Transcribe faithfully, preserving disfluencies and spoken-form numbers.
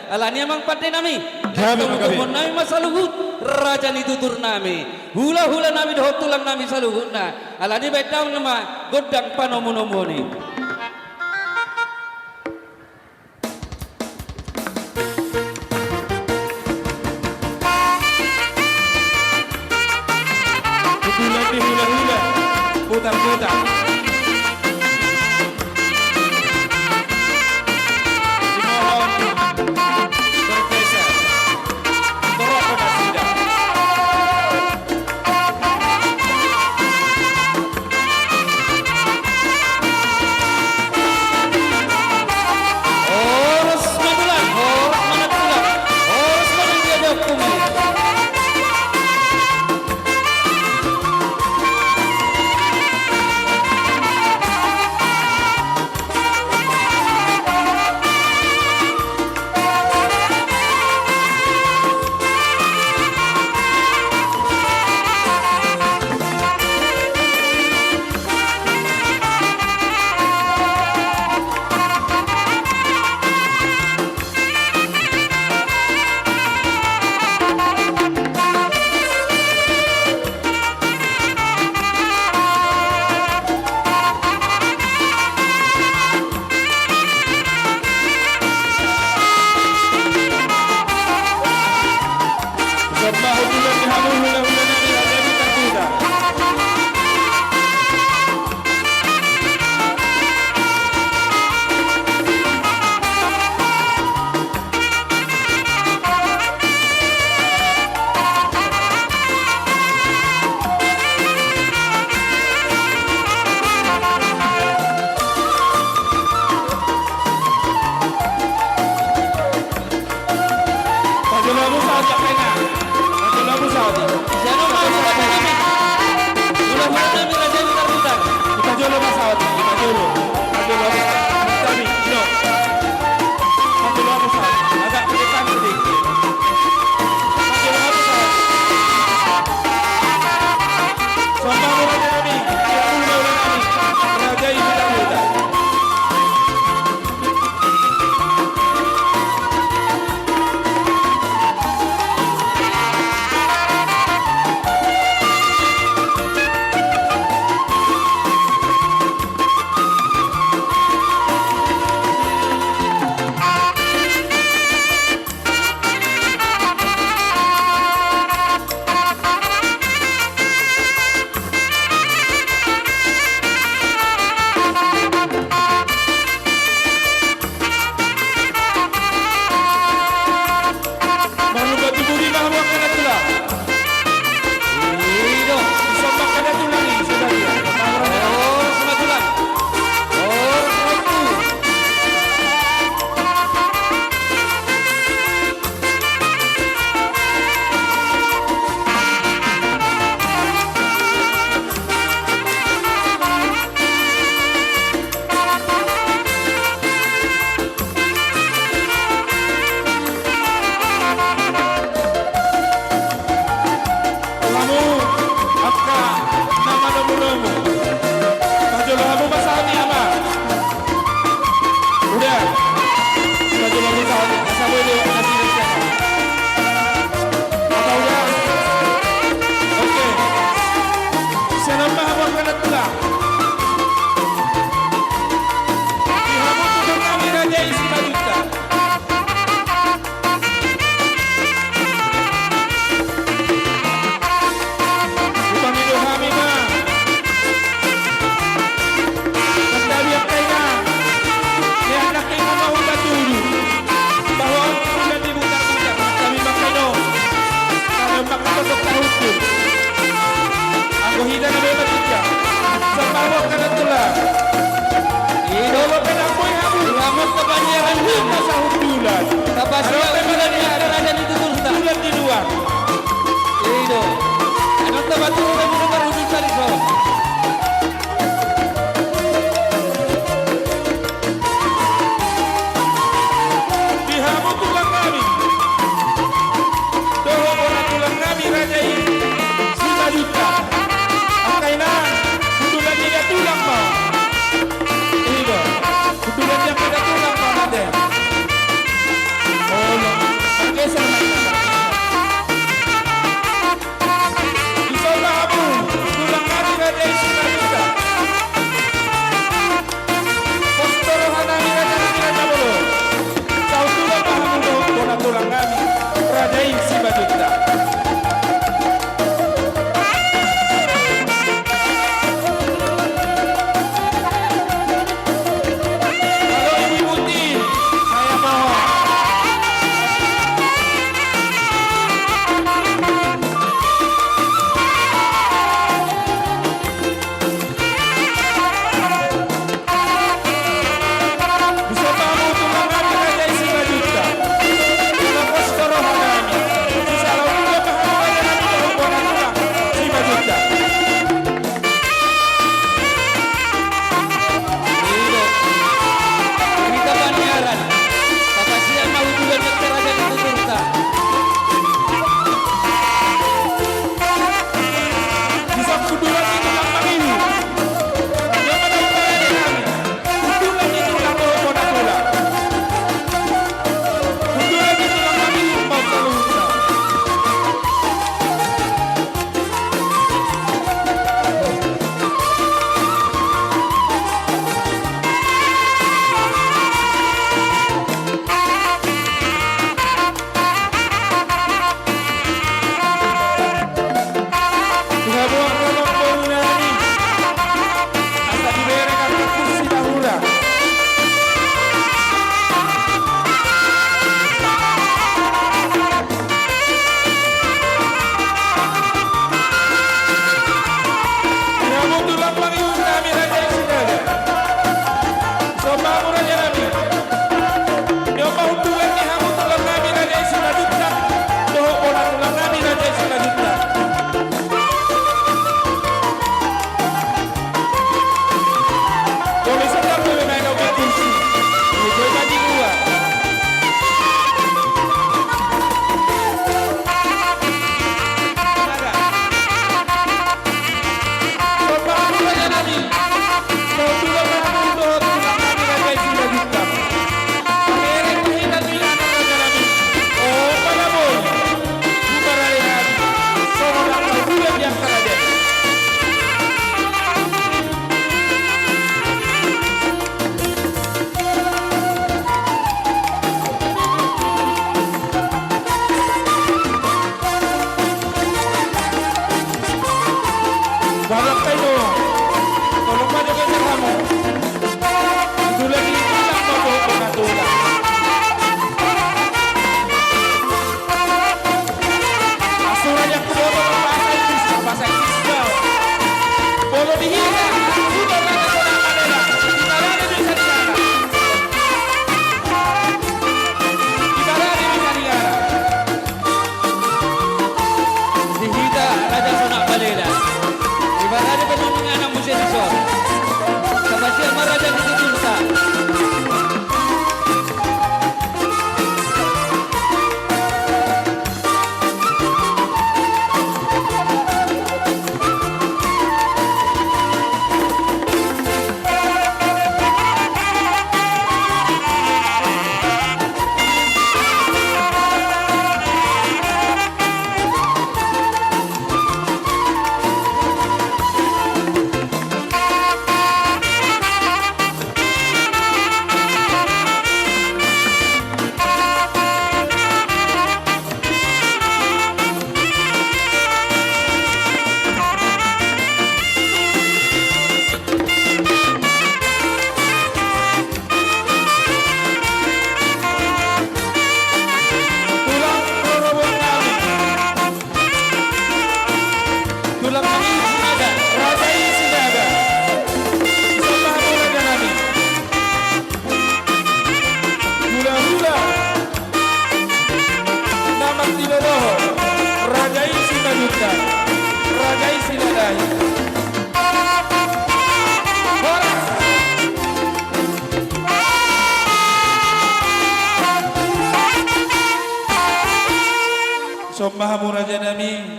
Alani i amang pande nami, gabe ma, gabe. Dohot tumundalhon nami ma saluhut raja ni tutur nami, hula-hula nami dohot tulang nami saluhutna. Alani i baen damang ma gondang panomu-nomuon i. Pukulan di hula-hula, putar-putar. Simohon, bergeser. Berapa nasida? Horas ma tulang, horas ma nantulang, horas ma na di adophon i. Pajolo hamu saut, Jakka Ina. Pajolo hamu saut. Sian on ma, hula-hula nami, raja ni tarbutar. Dipajola ma saut, dipajola. Dipajola ma saut. Nami, ino. Dipajola ma saut. Agak ke depan sedikit. Dipajola ma saut. Sombang ma raja nami, hula-hula nami, raja i hula-hula. Marlumba tu budi ma hamu angka na tulang. I do. Sombang angka na tulang i, saudara. Horas ma tulang. Horas ma tulang. Hamu angka na manomu-nomu. Pajolo hamu ma saut i, Ama. Uda. Pajolo hamu saut i, asa boi do nasida sian. Apa uda? Oke. Sian on ma hamu angka na tulang. Di hamu tulang nami, raja i Simanjuntak. Hupaminum hami ma. Mandabi angka ina. Ni anak i ma hupatudu. Bahwa on tulang ni butar-butar. Mandabi ma angka ina. Karena maka totop tahutun. Anggo hita na boi matika. Sambahon angka na tulang. I do. Molo pe ndang boi hamu. Di hamu tu panjaran. Hita sahundulan. Tapasial. Ado pe bulan ni, ado raja ni tutur ta. Bulan di luar. I do. Ado tu batu, ado tu batu, ado tu batu. Di hamu tulang nami. Dohot bona tulang nami raja i Simanjuntak. Angka ina, hundulan ni da tulang ma. I do. Hundulan ni angka da tulang ma, ate. Olo, hamu raja nami.